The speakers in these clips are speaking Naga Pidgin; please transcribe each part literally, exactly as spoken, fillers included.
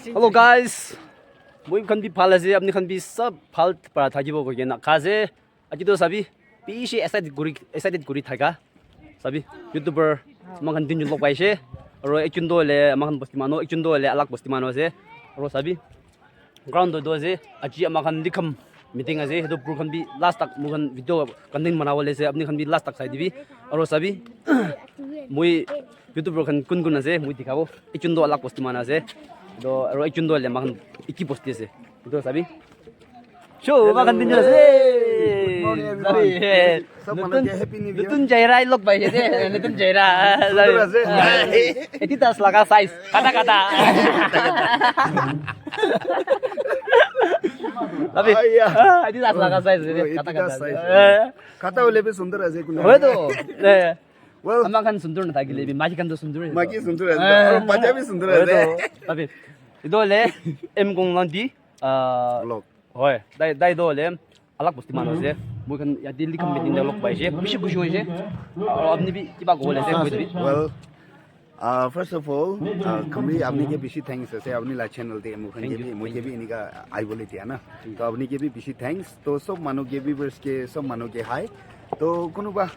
Hello guys, moi khan bi bhal ase, apni khan bi sab bhal para thakibo koi kena kha ase. Aji to sabi bishi excited kuri, excited kuri thaka sabi YouTuber ama khan tinjun log paise. Aro ekjun to hoile ama khan bosti manu, ekjun to hoile alag bosti manu ase. Aro sabi ground to, to ase, aji ama khan likham meeting ase, etu program bi last tak moi khan video content banabole ase, apni khan bi last tak sai dibi. Aro sabi moi YouTuber khan kun kun ase moi dikhabo. Ekjun to alag bosti manu ase, to aro ekjun to hoile ama khan eki bosti ase. Etu sabi. Show, ama khan tinjun ase. Good morning, everyone. Sabi, eh, sob manu notun, ke Happy New Year. Notun chehra log paise de, notun chehra. Sundor ase. Adidas laga size, kata kata. Sabi, ah, yeah. Ah, Adidas laga size de, oh, kata Adidas kata. Size. Eh. Kata hoile bi sundor ase, kuna. Hoi to. Eh. Well, ama khan sundor nathakile bi, maiki khan to sundor ase. Maiki sundor ase. Eh. Aro bacha bi sundor ase. Hoi to. Sabi. Etu hoile M Konglang di, ah, vlog. Hoi, tai, tai to hoile alag bosti manu ase. Moi khan yate likham meeting te log paise. Bishi khushi hoise. Aru apni bi kiba kobole ase, koi dibi. Well, uh, first of all, uh, Khamri, apni ke bishi thanks ase. Apni la channel te moi khan ke bi, moi ke bi enika aibole dia na. To apni ke bi bishi thanks. To sob manu ke, viewers ke, sob manu ke hi. To kunuba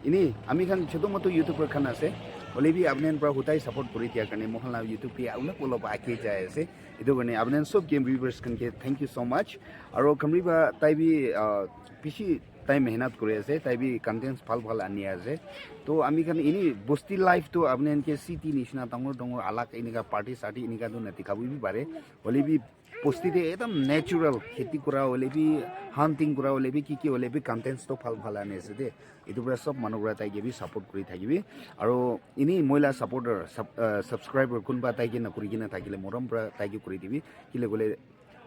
ini ami khan chotu motu YouTuber khan ase. Hoile bi apni khan para hudai support kuri dia karne moi khan la YouTube ke olop olop age jai ase. Etu karne apni khan sob ke viewers khan ke thank you so much. Aro Khamri ba tai bi, ah, bishi tai mehnat kuri ase, tai bi contents bhal bhal ani ase. To ami khan ini bosti life to apni khan ke city nishina dangor dangor alag enika party sarty enika to nadikha bo bi pare. Hoile bi bosti te ekdam natural kheti kura hoile bi, hunting kura hoile bi, ki ki hoile bi contents to bhal bhal ani ase de. Etu para sob manu para tai ke bi support kuri thakibi. Aro ini moi la supporter, sub-, uh, subscriber kunba tai ke na kuri kena thakile morom para tai ke kuri dibi. Kile kole,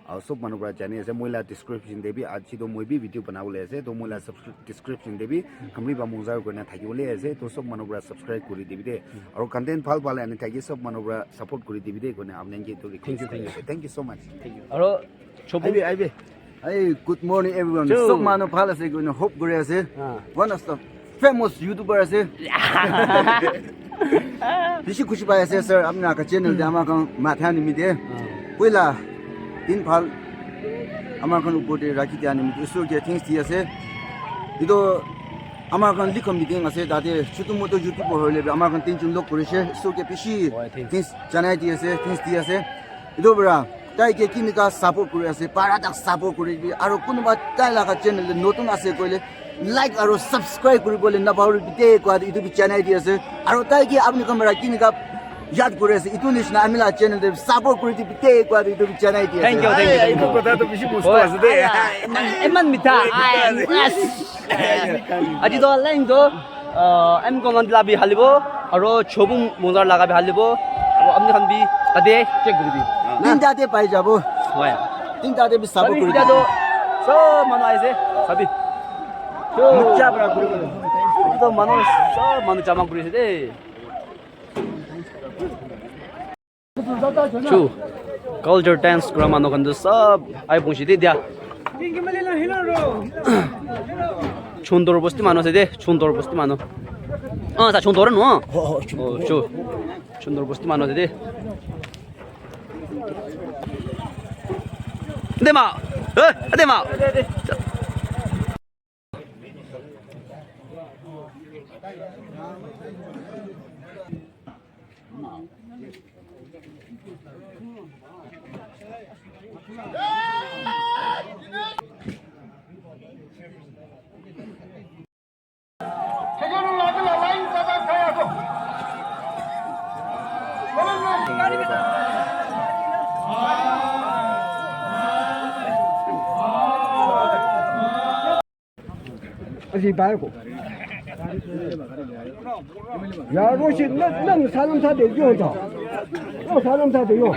uh, sob manu para jani ase, moi la description te bi, aji to moi bi video banabole ase, to moi la subscri-, description te bi Khamri ba Mungzar koina thakibole ase, to sob manu para subscribe kuri dibi de. Aro content bhal bhal ani thaki sob manu para support kuri dibi de koina apni ke to request. Thank you, thank you. Thank you so much. Thank you. Aro Chobu. Aibi, aibi. Hey, good morning, everyone. Cho. Sob manu bhal ase koina hope kuri ase. Ah. One of the famous YouTuber ase. Bishi khushi pai ase, sir. Apni laga channel te ama khan matha nimite. Ah. Poila din bhal ama khan upor te rakhi dia nimite Isor ke thanks di ase. Etu ama khan likham meeting ase, tate chotu motu YouTuber hoile bi ama khan tinjun log kurise. Isor ke bishi, hoi, thanks, thanks janai di ase, thanks di ase. Etu para tai ke kinika support kuri ase, para tak support kuri dibi. Aru kunuba tai laga channel te notun ase koile, like aru subscribe kuri bole na pahori bi de koa etu bi janai di ase. Aru tai ke apni khan para kinika yad kuri ase, etu nishina ami laga channel te support kuri dibi de koa etu bi janai di ase. Thank you, thank you, thank you. Ai, etu kotha to bishi mushkil ase de. Ai, ai, iman, iman mitha. Ai, yes. Aji to line to, ah, M Konglang la bi halibo, aro Chobu Mungzar laga bi halibo, aro apni khan bi tate check kuri bi. Tinta te pai jabo. Hoi. Tinta te bi support kuri dibi. Sob manu aise, sabi. Mucha para kuri. Etu manu, sob manu jama kuri ase de. Chu, culture dance kura manu khan tu sob ai pungsi de dia. Chundor bosti manu ase de, Chundor bosti manu. Ah, sa Chundor no? Oh, Chundor bosti manu ase de. Dema. Eh, dema. Asi bai ko. Ya ro shi na na sa lam sa de yo ta. Yo sa lam sa de yo.